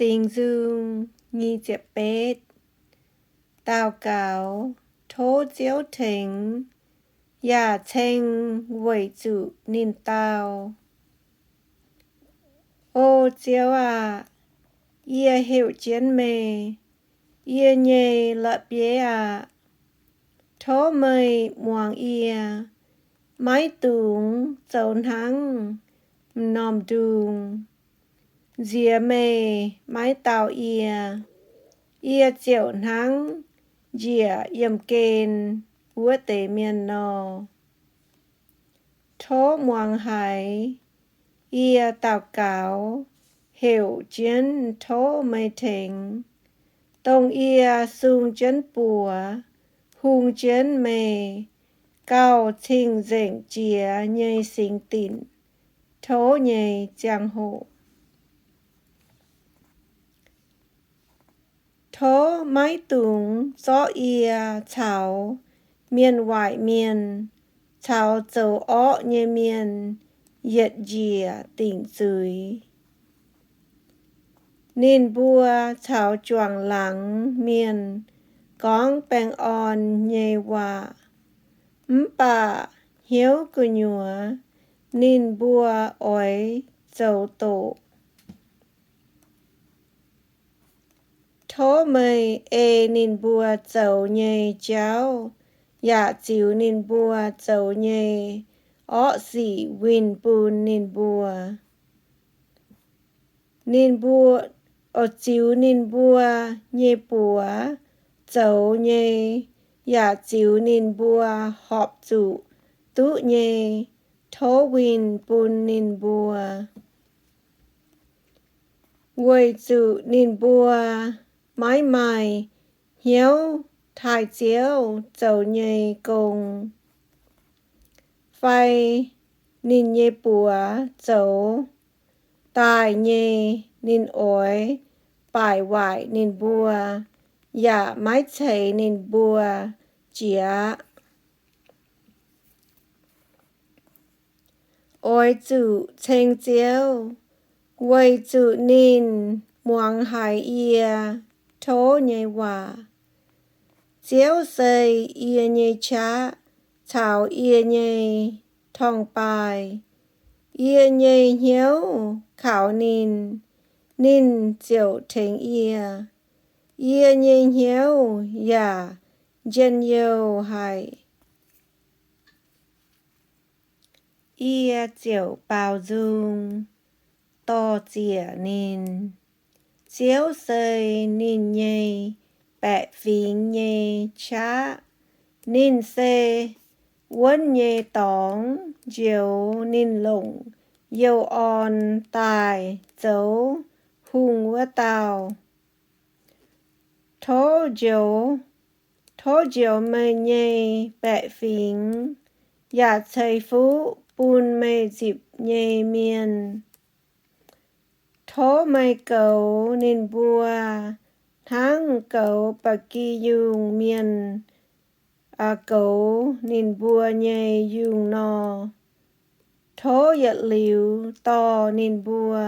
Dingc Nzung. Daux gaux, tov Ziouv tengx, yaac ceng weic zuqc ninh dau. O Ziouv aah! Yie heuc jienv meih, yie nyei la'bieiv aah! Tov meih muangx yie, maiv dungx zoux hnangv m'normh ndung. Nziex meih maiv dau yie, yie ziouc hnangv njiec yiemh gen wuov deix mienh nor. Tov muangx haiz yie daux gaux, heuc jienv tov meih tengx, dongh yie sung jienv buoz hungh jienv meih gauh cing-nzengc jiex nyei singx dinc tov nyei ziangh hoc. Tov maiv dungx zorqv yie caux mienh waaic mienh caux zoux orqv nyei mienh yietc njiec dingc zuiz. Ninh mbuo caux juangc laangz mienh gorngv baengh orn nyei waac, mv baac hnyouv gu'nyuoz ninh mbuo oix zoux doqc. Tov meih ei ninh mbuo zoux nyei jauv yaac ziux ninh mbuo zoux nyei orqv sic winh bun ninh mbuo. Ninh mbuo, ziux ninh mbuo nyei buoz zoux nyei yaac ziux ninh mbuo horpc zuqc duqv nyei, tov winh bun ninh mbuo. Weic zuqc ninh mbuo maiv maaih hnyouv taaih Ziouv zoux nyei gong, fai ninh nyei buoz zoux daaih nyei, ninh oix baaic waaic ninh mbuo, yaac maiv ceix ninh mbuo jiex. Oix zuqc ceng Ziouv, weic zuqc ninh muangx haiz yie tov nyei waac. Ziouv se yie nyei qaqv caux yie nyei torngv-baaih. Yie nyei hnyouv kaux ninh, ninh ziouc tengx yie. Yie nyei hnyouv yaac njien-youh haic. Yie ziouc baaux nzung dor-ziec ninh. Ziouv se ninh nyei baeqc fingx nyei qaqv. Ninh se wuonv nyei dorngx njoux ninh longc youh orn daaih zoux hungh wuov dauh. Tov njoux, tov njoux meih nyei baeqc fingx, yaac ceix fuqv bun meih nzipc nyei mienh. Tov meih goux ninh mbuo hnangv goux ba'gi yungh mienh goux ninh mbuo nyei yungh nor. Tov yietc liuz dorh ninh mbuo.